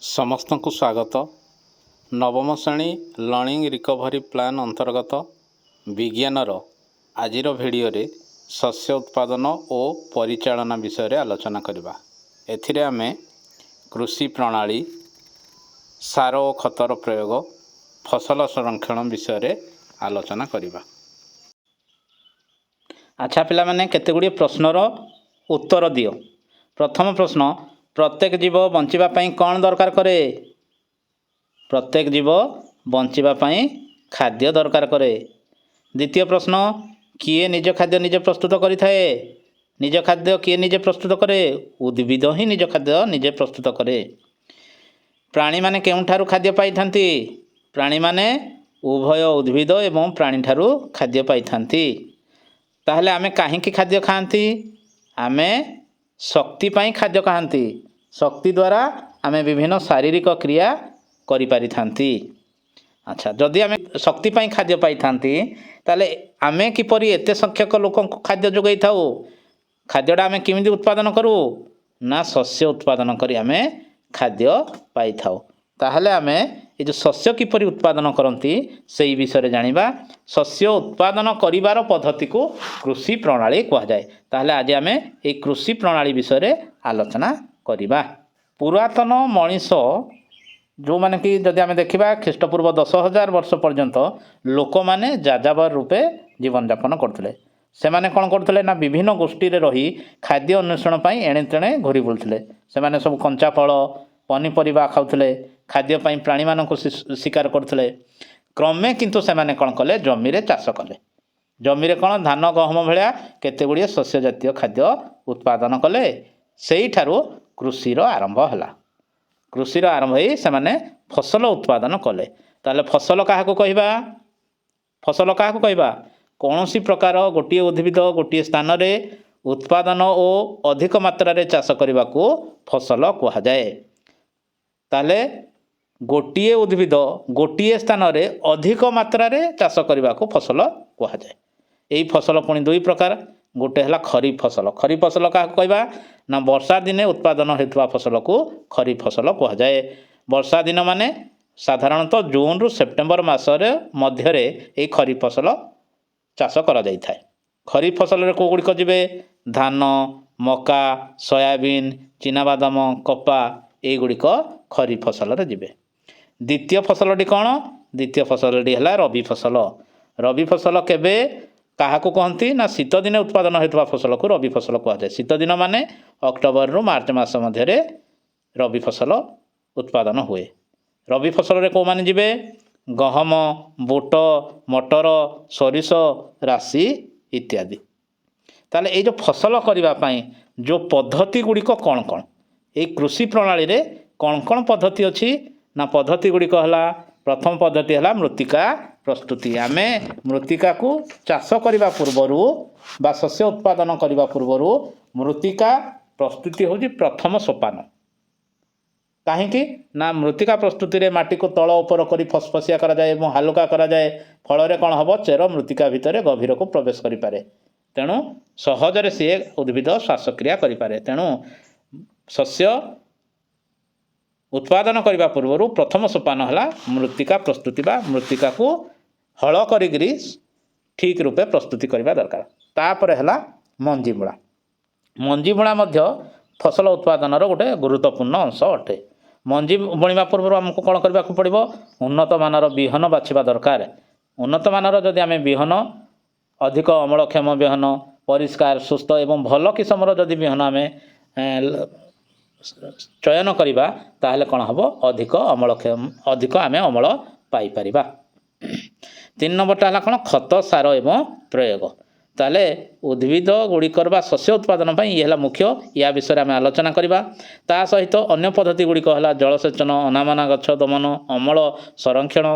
ସମସ୍ତଙ୍କୁ ସ୍ୱାଗତ। ନବମ ଶ୍ରେଣୀ ଲର୍ଣ୍ଣିଂ ରିକଭରି ପ୍ଲାନ୍ ଅନ୍ତର୍ଗତ ବିଜ୍ଞାନର ଆଜିର ଭିଡ଼ିଓରେ ଶସ୍ୟ ଉତ୍ପାଦନ ଓ ପରିଚାଳନା ବିଷୟରେ ଆଲୋଚନା କରିବା। ଏଥିରେ ଆମେ କୃଷି ପ୍ରଣାଳୀ, ସାର ଓ ଖତର ପ୍ରୟୋଗ, ଫସଲ ସଂରକ୍ଷଣ ବିଷୟରେ ଆଲୋଚନା କରିବା। ଆଚ୍ଛା ପିଲାମାନେ, କେତେ ଗୁଡ଼ିଏ ପ୍ରଶ୍ନର ଉତ୍ତର ଦିଅ। ପ୍ରଥମ ପ୍ରଶ୍ନ, ପ୍ରତ୍ୟେକ ଜୀବ ବଞ୍ଚିବା ପାଇଁ କ'ଣ ଦରକାର କରେ? ପ୍ରତ୍ୟେକ ଜୀବ ବଞ୍ଚିବା ପାଇଁ ଖାଦ୍ୟ ଦରକାର କରେ। ଦ୍ୱିତୀୟ ପ୍ରଶ୍ନ, କିଏ ନିଜ ଖାଦ୍ୟ ନିଜେ ପ୍ରସ୍ତୁତ କରିଥାଏ? ନିଜ ଖାଦ୍ୟ କିଏ ନିଜେ ପ୍ରସ୍ତୁତ କରେ? ଉଦ୍ଭିଦ ହିଁ ନିଜ ଖାଦ୍ୟ ନିଜେ ପ୍ରସ୍ତୁତ କରେ। ପ୍ରାଣୀମାନେ କେଉଁଠାରୁ ଖାଦ୍ୟ ପାଇଥାନ୍ତି? ପ୍ରାଣୀମାନେ ଉଭୟ ଉଦ୍ଭିଦ ଏବଂ ପ୍ରାଣୀଠାରୁ ଖାଦ୍ୟ ପାଇଥାନ୍ତି। ତାହେଲେ ଆମେ କାହିଁକି ଖାଦ୍ୟ ଖାଆନ୍ତି? ଆମେ ଶକ୍ତି ପାଇଁ ଖାଦ୍ୟ ଖାଆନ୍ତି। ଶକ୍ତି ଦ୍ୱାରା ଆମେ ବିଭିନ୍ନ ଶାରୀରିକ କ୍ରିୟା କରିପାରିଥାନ୍ତି। ଆଚ୍ଛା, ଯଦି ଆମେ ଶକ୍ତି ପାଇଁ ଖାଦ୍ୟ ପାଇଥାନ୍ତି, ତାହେଲେ ଆମେ କିପରି ଏତେ ସଂଖ୍ୟକ ଲୋକଙ୍କୁ ଖାଦ୍ୟ ଯୋଗାଇଥାଉ? ଖାଦ୍ୟଟା ଆମେ କେମିତି ଉତ୍ପାଦନ କରୁ? ନା, ଶସ୍ୟ ଉତ୍ପାଦନ କରି ଆମେ ଖାଦ୍ୟ ପାଇଥାଉ। ତାହେଲେ ଆମେ ଏ ଯେଉଁ ଶସ୍ୟ କିପରି ଉତ୍ପାଦନ କରନ୍ତି, ସେଇ ବିଷୟରେ ଜାଣିବା। ଶସ୍ୟ ଉତ୍ପାଦନ କରିବାର ପଦ୍ଧତିକୁ କୃଷି ପ୍ରଣାଳୀ କୁହାଯାଏ। ତାହେଲେ ଆଜି ଆମେ ଏଇ କୃଷି ପ୍ରଣାଳୀ ବିଷୟରେ ଆଲୋଚନା କରିବା। ପୁରାତନ ମଣିଷ ଯେଉଁମାନେ କି, ଯଦି ଆମେ ଦେଖିବା, ଖ୍ରୀଷ୍ଟପୂର୍ବ 10,000 ବର୍ଷ ପର୍ଯ୍ୟନ୍ତ ଲୋକମାନେ ଯାଯାବର ରୂପେ ଜୀବନଯାପନ କରୁଥିଲେ। ସେମାନେ କ'ଣ କରୁଥିଲେ ନା, ବିଭିନ୍ନ ଗୋଷ୍ଠୀରେ ରହି ଖାଦ୍ୟ ଅନ୍ୱେଷଣ ପାଇଁ ଏଣେ ତେଣେ ଘୂରି ବୁଲୁଥିଲେ। ସେମାନେ ସବୁ କଞ୍ଚା ଫଳ, ପନିପରିବା ଖାଉଥିଲେ। ଖାଦ୍ୟ ପାଇଁ ପ୍ରାଣୀମାନଙ୍କୁ ଶିକାର କରୁଥିଲେ। କ୍ରମେ କିନ୍ତୁ ସେମାନେ କ'ଣ କଲେ? ଜମିରେ ଚାଷ କଲେ। ଜମିରେ କ'ଣ ଧାନ, ଗହମ ଭଳିଆ କେତେ ଗୁଡ଼ିଏ ଶସ୍ୟ ଜାତୀୟ ଖାଦ୍ୟ ଉତ୍ପାଦନ କଲେ। ସେଇଠାରୁ କୃଷିର ଆରମ୍ଭ ହେଲା। କୃଷିର ଆରମ୍ଭ ହେଇ ସେମାନେ ଫସଲ ଉତ୍ପାଦନ କଲେ। ତାହେଲେ ଫସଲ କାହାକୁ କହିବା? ଫସଲ କାହାକୁ କହିବା? କୌଣସି ପ୍ରକାର ଗୋଟିଏ ଉଦ୍ଭିଦ ଗୋଟିଏ ସ୍ଥାନରେ ଉତ୍ପାଦନ ଓ ଅଧିକ ମାତ୍ରାରେ ଚାଷ କରିବାକୁ ଫସଲ କୁହାଯାଏ। ତାହେଲେ ଗୋଟିଏ ଉଦ୍ଭିଦ ଗୋଟିଏ ସ୍ଥାନରେ ଅଧିକ ମାତ୍ରାରେ ଚାଷ କରିବାକୁ ଫସଲ କୁହାଯାଏ। ଏଇ ଫସଲ ପୁଣି ଦୁଇ ପ୍ରକାର। ଗୋଟେ ହେଲା ଖରିଫ ଫସଲ। ଖରିଫ ଫସଲ କାହାକୁ କହିବା? ନା, ବର୍ଷା ଦିନେ ଉତ୍ପାଦନ ହେଉଥିବା ଫସଲକୁ ଖରିଫ ଫସଲ କୁହାଯାଏ। ବର୍ଷା ଦିନ ମାନେ ସାଧାରଣତଃ ଜୁନରୁ ସେପ୍ଟେମ୍ବର ମାସରେ ମଧ୍ୟରେ ଏଇ ଖରିଫ ଫସଲ ଚାଷ କରାଯାଇଥାଏ। ଖରିଫ ଫସଲରେ କେଉଁ ଗୁଡ଼ିକ ଯିବେ? ଧାନ, ମକା, ସୋୟାବିନ୍, ଚିନାବାଦାମ, କପା, ଏଇଗୁଡ଼ିକ ଖରିଫ ଫସଲରେ ଯିବେ। ଦ୍ୱିତୀୟ ଫସଲଟି କ'ଣ? ଦ୍ୱିତୀୟ ଫସଲଟି ହେଲା ରବି ଫସଲ। ରବି ଫସଲ କେବେ କାହାକୁ କହନ୍ତି? ନା, ଶୀତ ଦିନେ ଉତ୍ପାଦନ ହେଉଥିବା ଫସଲକୁ ରବି ଫସଲ କୁହାଯାଏ। ଶୀତ ଦିନ ମାନେ ଅକ୍ଟୋବରରୁ ମାର୍ଚ୍ଚ ମାସ ମଧ୍ୟରେ ରବି ଫସଲ ଉତ୍ପାଦନ ହୁଏ। ରବି ଫସଲରେ କେଉଁମାନେ ଯିବେ? ଗହମ, ବୁଟ, ମଟର, ସୋରିଷ, ରାଶି ଇତ୍ୟାଦି। ତାହେଲେ ଏଇ ଯେଉଁ ଫସଲ କରିବା ପାଇଁ ଯେଉଁ ପଦ୍ଧତି ଗୁଡ଼ିକ କ'ଣ କ'ଣ? ଏଇ କୃଷି ପ୍ରଣାଳୀରେ କ'ଣ କ'ଣ ପଦ୍ଧତି ଅଛି? ନା, ପଦ୍ଧତି ଗୁଡ଼ିକ ହେଲା, ପ୍ରଥମ ପଦ୍ଧତି ହେଲା ମୃତ୍ତିକା ପ୍ରସ୍ତୁତି। ଆମେ ମୃତ୍ତିକାକୁ ଚାଷ କରିବା ପୂର୍ବରୁ ବା ଶସ୍ୟ ଉତ୍ପାଦନ କରିବା ପୂର୍ବରୁ ମୃତ୍ତିକା ପ୍ରସ୍ତୁତି ହେଉଛି ପ୍ରଥମ ସୋପାନ। କାହିଁକି ନା, ମୃତ୍ତିକା ପ୍ରସ୍ତୁତିରେ ମାଟିକୁ ତଳ ଉପର କରି ଫସଫସିଆ କରାଯାଏ ଏବଂ ହାଲୁକା କରାଯାଏ। ଫଳରେ କ'ଣ ହେବ? ଚେର ମୃତ୍ତିକା ଭିତରେ ଗଭୀରକୁ ପ୍ରବେଶ କରିପାରେ। ତେଣୁ ସହଜରେ ସିଏ ଉଦ୍ଭିଦ ଶ୍ୱାସକ୍ରିୟା କରିପାରେ। ତେଣୁ ଶସ୍ୟ ଉତ୍ପାଦନ କରିବା ପୂର୍ବରୁ ପ୍ରଥମ ସୋପାନ ହେଲା ମୃତ୍ତିକା ପ୍ରସ୍ତୁତି ବା ମୃତ୍ତିକାକୁ ହଳ କରିକିରି ଠିକ୍ ରୂପେ ପ୍ରସ୍ତୁତି କରିବା ଦରକାର। ତାପରେ ହେଲା ମଞ୍ଜି ବୁଣା। ମଞ୍ଜି ବୁଣା ମଧ୍ୟ ଫସଲ ଉତ୍ପାଦନର ଗୋଟେ ଗୁରୁତ୍ୱପୂର୍ଣ୍ଣ ଅଂଶ ଅଟେ। ମଞ୍ଜି ବୁଣିବା ପୂର୍ବରୁ ଆମକୁ କ'ଣ କରିବାକୁ ପଡ଼ିବ? ଉନ୍ନତ ମାନର ବିହନ ବାଛିବା ଦରକାର। ଉନ୍ନତ ମାନର ଯଦି ଆମେ ବିହନ, ଅଧିକ ଅମଳକ୍ଷମ ବିହନ, ପରିଷ୍କାର, ସୁସ୍ଥ ଏବଂ ଭଲ କିସମର ଯଦି ବିହନ ଆମେ ଚୟନ କରିବା, ତାହେଲେ କ'ଣ ହେବ? ଅଧିକ ଅମଳକ୍ଷମ, ଅଧିକ ଆମେ ଅମଳ ପାଇପାରିବା। ତିନି ନମ୍ବରଟା ହେଲା କ'ଣ? ଖତ, ସାର ଏବଂ ପ୍ରୟୋଗ। ତାହେଲେ ଉଦ୍ଭିଦ ଗୁଡ଼ିକର ବା ଶସ୍ୟ ଉତ୍ପାଦନ ପାଇଁ ଇଏ ହେଲା ମୁଖ୍ୟ। ୟା ବିଷୟରେ ଆମେ ଆଲୋଚନା କରିବା। ତା ସହିତ ଅନ୍ୟ ପଦ୍ଧତି ଗୁଡ଼ିକ ହେଲା ଜଳସେଚନ, ଅନାବନା ଗଛ ଦମନ, ଅମଳ, ସଂରକ୍ଷଣ।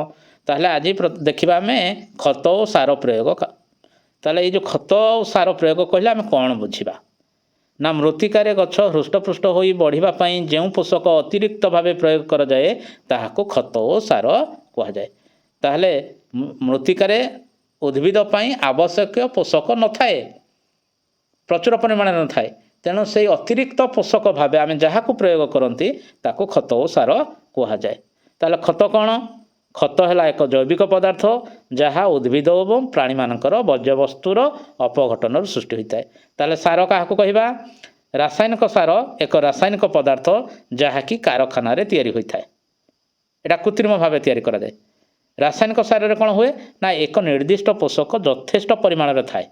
ତାହେଲେ ଆଜି ଦେଖିବା ଆମେ ଖତ ଓ ସାର ପ୍ରୟୋଗ। ତାହେଲେ ଏଇ ଯେଉଁ ଖତ ଓ ସାର ପ୍ରୟୋଗ କହିଲେ ଆମେ କ'ଣ ବୁଝିବା? ନା, ମୃତ୍ତିକାରେ ଗଛ ହୃଷ୍ଟପୃଷ୍ଟ ହୋଇ ବଢ଼ିବା ପାଇଁ ଯେଉଁ ପୋଷକ ଅତିରିକ୍ତ ଭାବେ ପ୍ରୟୋଗ କରାଯାଏ, ତାହାକୁ ଖତ ଓ ସାର କୁହାଯାଏ। ତାହେଲେ ମୃତ୍ତିକାରେ ଉଦ୍ଭିଦ ପାଇଁ ଆବଶ୍ୟକୀୟ ପୋଷକ ନଥାଏ, ପ୍ରଚୁର ପରିମାଣରେ ନଥାଏ। ତେଣୁ ସେଇ ଅତିରିକ୍ତ ପୋଷକ ଭାବେ ଆମେ ଯାହାକୁ ପ୍ରୟୋଗ କରନ୍ତି, ତାକୁ ଖତ ଓ ସାର କୁହାଯାଏ। ତାହେଲେ ଖତ କ'ଣ? ଖତ ହେଲା ଏକ ଜୈବିକ ପଦାର୍ଥ, ଯାହା ଉଦ୍ଭିଦ ଏବଂ ପ୍ରାଣୀମାନଙ୍କର ବର୍ଜ୍ୟବସ୍ତୁର ଅପଘଟନରୁ ସୃଷ୍ଟି ହୋଇଥାଏ। ତାହେଲେ ସାର କାହାକୁ କହିବା? ରାସାୟନିକ ସାର ଏକ ରାସାୟନିକ ପଦାର୍ଥ, ଯାହାକି କାରଖାନାରେ ତିଆରି ହୋଇଥାଏ। ଏଇଟା କୃତ୍ରିମ ଭାବେ ତିଆରି କରାଯାଏ। ରାସାୟନିକ ସାରରେ କ'ଣ ହୁଏ ନା, ଏକ ନିର୍ଦ୍ଦିଷ୍ଟ ପୋଷକ ଯଥେଷ୍ଟ ପରିମାଣରେ ଥାଏ।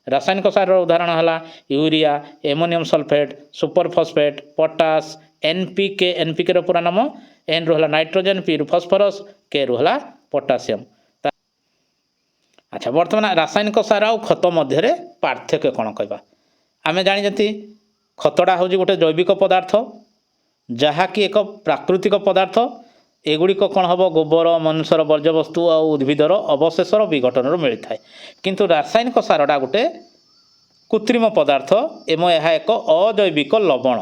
ରାସାୟନିକ ସାରର ଉଦାହରଣ ହେଲା urea, ammonium sulphate, super phosphate, potash, NPK. ଏନ୍ପିକେର ପୁରା ନାମ, ଏନ୍ରୁ ହେଲା ନାଇଟ୍ରୋଜେନ୍, ପିରୁ ଫସ୍ଫରସ୍, କେରୁ ହେଲା ପଟାସିୟମ୍। ଆଚ୍ଛା, ବର୍ତ୍ତମାନ ରାସାୟନିକ ସାର ଆଉ ଖତ ମଧ୍ୟରେ ପାର୍ଥକ୍ୟ କ'ଣ କହିବା? ଆମେ ଜାଣିଛନ୍ତି, ଖତଟା ହେଉଛି ଗୋଟେ ଜୈବିକ ପଦାର୍ଥ, ଯାହାକି ଏକ ପ୍ରାକୃତିକ ପଦାର୍ଥ। ଏଗୁଡ଼ିକ କ'ଣ ହେବ? ଗୋବର, ମନୁଷ୍ୟର ବର୍ଜ୍ୟବସ୍ତୁ ଆଉ ଉଦ୍ଭିଦର ଅବଶେଷର ବିଘଟନରୁ ମିଳିଥାଏ। କିନ୍ତୁ ରାସାୟନିକ ସାରଟା ଗୋଟେ କୃତ୍ରିମ ପଦାର୍ଥ ଏବଂ ଏହା ଏକ ଅଜୈବିକ ଲବଣ।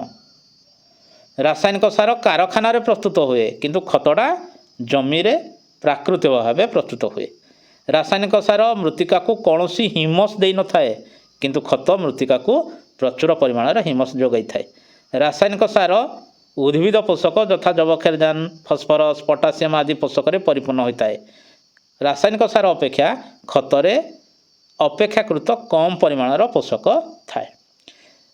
ରାସାୟନିକ ସାର କାରଖାନାରେ ପ୍ରସ୍ତୁତ ହୁଏ, କିନ୍ତୁ ଖତଟା ଜମିରେ ପ୍ରାକୃତିକ ଭାବେ ପ୍ରସ୍ତୁତ ହୁଏ। ରାସାୟନିକ ସାର ମୃତ୍ତିକାକୁ କୌଣସି ହ୍ୟୁମସ୍ ଦେଇନଥାଏ, କିନ୍ତୁ ଖତ ମୃତ୍ତିକାକୁ ପ୍ରଚୁର ପରିମାଣରେ ହ୍ୟୁମସ୍ ଯୋଗାଇଥାଏ। ରାସାୟନିକ ସାର ଉଦ୍ଭିଦ ପୋଷକ ଯଥା ଯବକ୍ଷାରଜାନ, ଫସ୍ଫରସ୍, ପଟାସିୟମ୍ ଆଦି ପୋଷକରେ ପରିପୂର୍ଣ୍ଣ ହୋଇଥାଏ। ରାସାୟନିକ ସାର ଅପେକ୍ଷା ଖତରେ ଅପେକ୍ଷାକୃତ କମ୍ ପରିମାଣର ପୋଷକ ଥାଏ।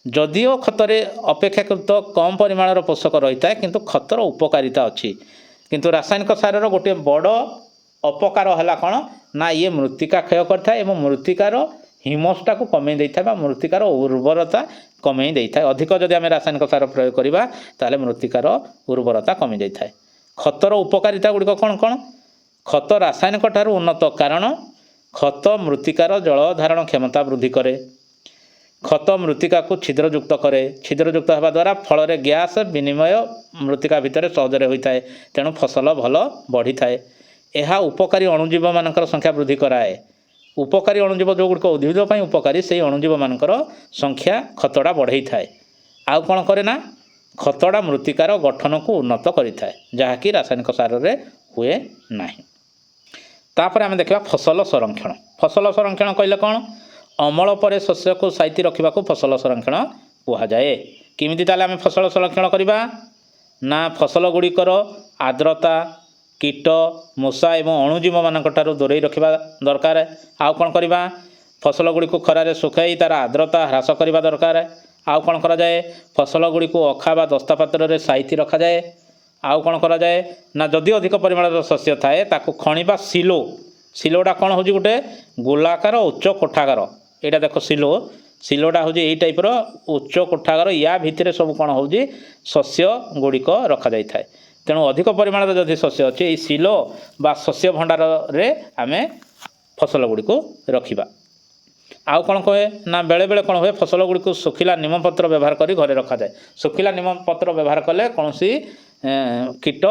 ଯଦିଓ ଖତରେ ଅପେକ୍ଷାକୃତ କମ୍ ପରିମାଣର ପୋଷକ ରହିଥାଏ, କିନ୍ତୁ ଖତର ଉପକାରିତା ଅଛି। କିନ୍ତୁ ରାସାୟନିକ ସାରର ଗୋଟିଏ ବଡ଼ ଅପକାର ହେଲା କ'ଣ ନା, ଇଏ ମୃତ୍ତିକା କ୍ଷୟ କରିଥାଏ ଏବଂ ମୃତ୍ତିକାର ହ୍ୟୁମସଟାକୁ କମେଇ ଦେଇଥାଏ ବା ମୃତ୍ତିକାର ଉର୍ବରତା କମେଇ ଦେଇଥାଏ। ଅଧିକ ଯଦି ଆମେ ରାସାୟନିକ ସାର ପ୍ରୟୋଗ କରିବା, ତାହେଲେ ମୃତ୍ତିକାର ଉର୍ବରତା କମି ଯାଇଥାଏ। ଖତର ଉପକାରିତା ଗୁଡ଼ିକ କ'ଣ କ'ଣ? ଖତ ରାସାୟନିକ ଠାରୁ ଉନ୍ନତ, କାରଣ ଖତ ମୃତ୍ତିକାର ଜଳ ଧାରଣ କ୍ଷମତା ବୃଦ୍ଧି କରେ। ଖତ ମୃତ୍ତିକାକୁ ଛିଦ୍ରଯୁକ୍ତ କରେ। ଛିଦ୍ରଯୁକ୍ତ ହେବା ଦ୍ୱାରା ଫଳରେ ଗ୍ୟାସ୍ ବିନିମୟ ମୃତ୍ତିକା ଭିତରେ ସହଜରେ ହୋଇଥାଏ, ତେଣୁ ଫସଲ ଭଲ ବଢ଼ିଥାଏ। ଏହା ଉପକାରୀ ଅଣୁଜୀବମାନଙ୍କର ସଂଖ୍ୟା ବୃଦ୍ଧି କରାଏ। ଉପକାରୀ ଅଣୁଜୀବ ଯେଉଁଗୁଡ଼ିକ ଉଦ୍ଭିଦ ପାଇଁ ଉପକାରୀ, ସେଇ ଅଣୁଜୀବମାନଙ୍କର ସଂଖ୍ୟା ଖତଟା ବଢ଼େଇଥାଏ। ଆଉ କ'ଣ କରେ ନା, ଖତଟା ମୃତ୍ତିକାର ଗଠନକୁ ଉନ୍ନତ କରିଥାଏ, ଯାହାକି ରାସାୟନିକ ସାରରେ ହୁଏ ନାହିଁ। ତାପରେ ଆମେ ଦେଖିବା ଫସଲ ସଂରକ୍ଷଣ। ଫସଲ ସଂରକ୍ଷଣ କହିଲେ କ'ଣ? ଅମଳ ପରେ ଶସ୍ୟକୁ ସାଇତି ରଖିବାକୁ ଫସଲ ସଂରକ୍ଷଣ କୁହାଯାଏ। କେମିତି ତାହେଲେ ଆମେ ଫସଲ ସଂରକ୍ଷଣ କରିବା ନା, ଫସଲ ଗୁଡ଼ିକର ଆର୍ଦ୍ରତା, କୀଟ, ମୂଷା ଏବଂ ଅଣୁଜୀବମାନଙ୍କ ଠାରୁ ଦୂରେଇ ରଖିବା ଦରକାର। ଆଉ କ'ଣ କରିବା? ଫସଲ ଗୁଡ଼ିକୁ ଖରାରେ ଶୁଖାଇ ତା'ର ଆର୍ଦ୍ରତା ହ୍ରାସ କରିବା ଦରକାର। ଆଉ କ'ଣ କରାଯାଏ? ଫସଲ ଗୁଡ଼ିକୁ ଅଖା ବା ଦସ୍ତା ପାତ୍ରରେ ସାଇତି ରଖାଯାଏ। ଆଉ କ'ଣ କରାଯାଏ ନା, ଯଦି ଅଧିକ ପରିମାଣର ଶସ୍ୟ ଥାଏ, ତାକୁ ଖଣି ବା ସିଲୋ। ସିଲୋଟା କ'ଣ ହେଉଛି? ଗୋଟେ ଗୋଲାକାର ଉଚ୍ଚ କୋଠାଘର। ଏଇଟା ଦେଖ, ସିଲୋ। ସିଲୋଟା ହେଉଛି ଏଇ ଟାଇପ୍ର ଉଚ୍ଚ କୋଠାଘର। ୟା ଭିତରେ ସବୁ କ'ଣ ହେଉଛି? ଶସ୍ୟ ଗୁଡ଼ିକ ରଖାଯାଇଥାଏ। ତେଣୁ ଅଧିକ ପରିମାଣର ଯଦି ଶସ୍ୟ ଅଛି, ଏଇ ସିଲୋ ବା ଶସ୍ୟ ଭଣ୍ଡାରରେ ଆମେ ଫସଲ ଗୁଡ଼ିକୁ ରଖିବା। ଆଉ କ'ଣ କହେ ନା, ବେଳେବେଳେ କ'ଣ ହୁଏ, ଫସଲ ଗୁଡ଼ିକୁ ଶୁଖିଲା ନିମପତ୍ର ବ୍ୟବହାର କରି ଘରେ ରଖାଯାଏ। ଶୁଖିଲା ନିମପତ୍ର ବ୍ୟବହାର କଲେ କୌଣସି କୀଟ,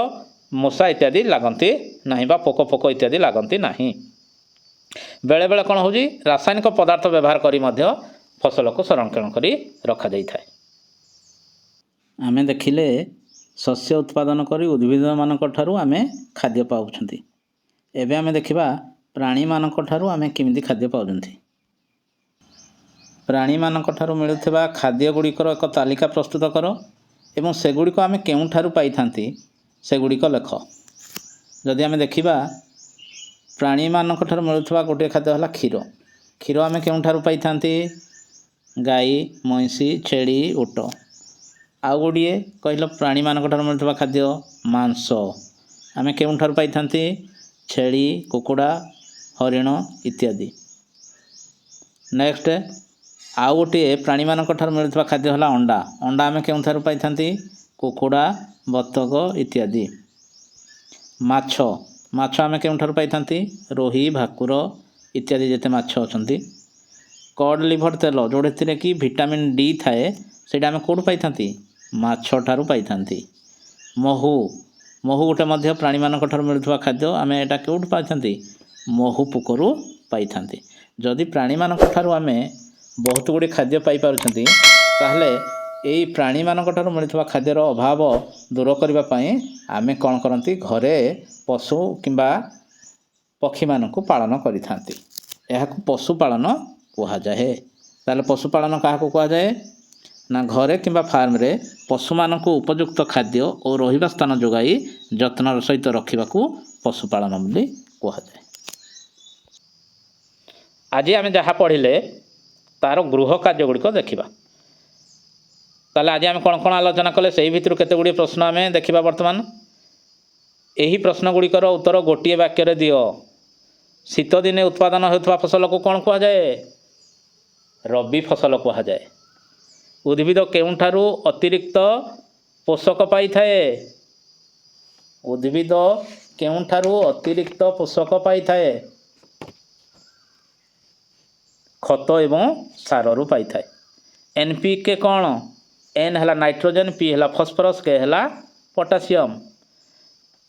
ମୂଷା ଇତ୍ୟାଦି ଲାଗନ୍ତି ନାହିଁ ବା ପୋକ ଫୋକ ଇତ୍ୟାଦି ଲାଗନ୍ତି ନାହିଁ। ବେଳେବେଳେ କ'ଣ ହେଉଛି, ରାସାୟନିକ ପଦାର୍ଥ ବ୍ୟବହାର କରି ମଧ୍ୟ ଫସଲକୁ ସଂରକ୍ଷଣ କରି ରଖାଯାଇଥାଏ। ଆମେ ଦେଖିଲେ, ଶସ୍ୟ ଉତ୍ପାଦନ କରି ଉଦ୍ଭିଦମାନଙ୍କ ଠାରୁ ଆମେ ଖାଦ୍ୟ ପାଉଛନ୍ତି। ଏବେ ଆମେ ଦେଖିବା, ପ୍ରାଣୀମାନଙ୍କ ଠାରୁ ଆମେ କେମିତି ଖାଦ୍ୟ ପାଉଛନ୍ତି। ପ୍ରାଣୀମାନଙ୍କ ଠାରୁ ମିଳୁଥିବା ଖାଦ୍ୟ ଗୁଡ଼ିକର ଏକ ତାଲିକା ପ୍ରସ୍ତୁତ କର ଏବଂ ସେଗୁଡ଼ିକ ଆମେ କେଉଁଠାରୁ ପାଇଥାନ୍ତି, ସେଗୁଡ଼ିକ ଲେଖ। ଯଦି ଆମେ ଦେଖିବା, ପ୍ରାଣୀମାନଙ୍କ ଠାରୁ ମିଳୁଥିବା ଗୋଟିଏ ଖାଦ୍ୟ ହେଲା କ୍ଷୀର। କ୍ଷୀର ଆମେ କେଉଁଠାରୁ ପାଇଥାନ୍ତି? ଗାଈ, ମଇଁଷି, ଛେଳି, ଓଟ। ଆଉ ଗୋଟିଏ କହିଲ, ପ୍ରାଣୀମାନଙ୍କ ଠାରୁ ମିଳୁଥିବା ଖାଦ୍ୟ ମାଂସ ଆମେ କେଉଁଠାରୁ ପାଇଥାନ୍ତି? ଛେଳି, କୁକୁଡ଼ା, ହରିଣ ଇତ୍ୟାଦି। ନେକ୍ସଟ, ଆଉ ଗୋଟିଏ ପ୍ରାଣୀମାନଙ୍କ ଠାରୁ ମିଳୁଥିବା ଖାଦ୍ୟ ହେଲା ଅଣ୍ଡା। ଅଣ୍ଡା ଆମେ କେଉଁଠାରୁ ପାଇଥାନ୍ତି? କୁକୁଡ଼ା, ବତକ ଇତ୍ୟାଦି। ମାଛ। ମାଛ ଆମେ କେଉଁଠାରୁ ପାଇଥାନ୍ତି? ରୋହି, ଭାକୁର ଇତ୍ୟାଦି ଯେତେ ମାଛ ଅଛନ୍ତି। କଡ୍ ଲିଭର ତେଲ, ଯେଉଁଥିରେ କି ଭିଟାମିନ୍ ଡି ଥାଏ, ସେଇଟା ଆମେ କେଉଁଠୁ ପାଇଥାନ୍ତି? ମାଛ ଠାରୁ ପାଇଥାନ୍ତି। ମହୁ। ମହୁ ଗୋଟେ ମଧ୍ୟ ପ୍ରାଣୀମାନଙ୍କ ଠାରୁ ମିଳୁଥିବା ଖାଦ୍ୟ। ଆମେ ଏଇଟା କେଉଁଠୁ ପାଇଥାନ୍ତି? ମହୁ ପୋକରୁ ପାଇଥାନ୍ତି। ଯଦି ପ୍ରାଣୀମାନଙ୍କ ଠାରୁ ଆମେ ବହୁତ ଗୁଡ଼ିଏ ଖାଦ୍ୟ ପାଇପାରୁଛନ୍ତି, ତାହେଲେ ଏଇ ପ୍ରାଣୀମାନଙ୍କ ଠାରୁ ମିଳୁଥିବା ଖାଦ୍ୟର ଅଭାବ ଦୂର କରିବା ପାଇଁ ଆମେ କ'ଣ କରନ୍ତି? ଘରେ ପଶୁ କିମ୍ବା ପକ୍ଷୀମାନଙ୍କୁ ପାଳନ କରିଥାନ୍ତି। ଏହାକୁ ପଶୁପାଳନ କୁହାଯାଏ। ତାହେଲେ ପଶୁପାଳନ କାହାକୁ କୁହାଯାଏ? ନା ଘରେ କିମ୍ବା ଫାର୍ମରେ ପଶୁମାନଙ୍କୁ ଉପଯୁକ୍ତ ଖାଦ୍ୟ ଓ ରହିବା ସ୍ଥାନ ଯୋଗାଇ ଯତ୍ନର ସହିତ ରଖିବାକୁ ପଶୁପାଳନ ବୋଲି କୁହାଯାଏ। ଆଜି ଆମେ ଯାହା ପଢ଼ିଲେ, ତା'ର ଗୃହ କାର୍ଯ୍ୟ ଗୁଡ଼ିକ ଦେଖିବା। ତାହେଲେ ଆଜି ଆମେ କ'ଣ କ'ଣ ଆଲୋଚନା କଲେ, ସେଇ ଭିତରୁ କେତେ ଗୁଡ଼ିଏ ପ୍ରଶ୍ନ ଆମେ ଦେଖିବା ବର୍ତ୍ତମାନ। ଏହି ପ୍ରଶ୍ନ ଗୁଡ଼ିକର ଉତ୍ତର ଗୋଟିଏ ବାକ୍ୟରେ ଦିଅ। ଶୀତଦିନେ ଉତ୍ପାଦନ ହେଉଥିବା ଫସଲକୁ କ'ଣ କୁହାଯାଏ? ରବି ଫସଲ କୁହାଯାଏ। ଉଦ୍ଭିଦ କେଉଁଠାରୁ ଅତିରିକ୍ତ ପୋଷକ ପାଇଥାଏ? ଉଦ୍ଭିଦ କେଉଁଠାରୁ ଅତିରିକ୍ତ ପୋଷକ ପାଇଥାଏ? ଖତ ଏବଂ ସାରରୁ ପାଇଥାଏ। ଏନ୍ ପି କେ କ'ଣ? ଏନ୍ ହେଲା ନାଇଟ୍ରୋଜେନ୍, ପି ହେଲା ଫସ୍ଫରସ୍, କେ ହେଲା ପଟାସିୟମ୍।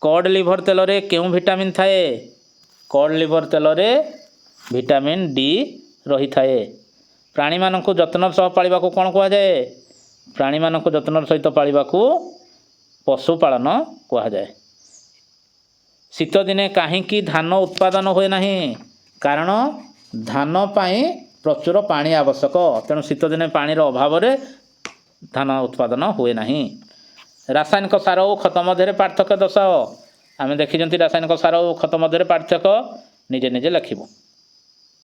କଡ୍ ଲିଭର ତେଲରେ କେଉଁ ଭିଟାମିନ୍ ଥାଏ? କଡ୍ ଲିଭର ତେଲରେ ଭିଟାମିନ୍ ଡି ରହିଥାଏ। ପ୍ରାଣୀମାନଙ୍କୁ ଯତ୍ନର ସହ ପାଳିବାକୁ କ'ଣ କୁହାଯାଏ? ପ୍ରାଣୀମାନଙ୍କୁ ଯତ୍ନର ସହିତ ପାଳିବାକୁ ପଶୁପାଳନ କୁହାଯାଏ। ଶୀତଦିନେ କାହିଁକି ଧାନ ଉତ୍ପାଦନ ହୁଏ ନାହିଁ? କାରଣ ଧାନ ପାଇଁ ପ୍ରଚୁର ପାଣି ଆବଶ୍ୟକ। ତେଣୁ ଶୀତଦିନେ ପାଣିର ଅଭାବରେ ଧାନ ଉତ୍ପାଦନ ହୁଏ ନାହିଁ। ରାସାୟନିକ ସାର ଓ ଖତ ମଧ୍ୟରେ ପାର୍ଥକ୍ୟ ଦର୍ଶାଅ। ଆମେ ଦେଖିଛନ୍ତି, ରାସାୟନିକ ସାର ଓ ଖତ ମଧ୍ୟରେ ପାର୍ଥକ୍ୟ ନିଜେ ନିଜେ ଲେଖିବ।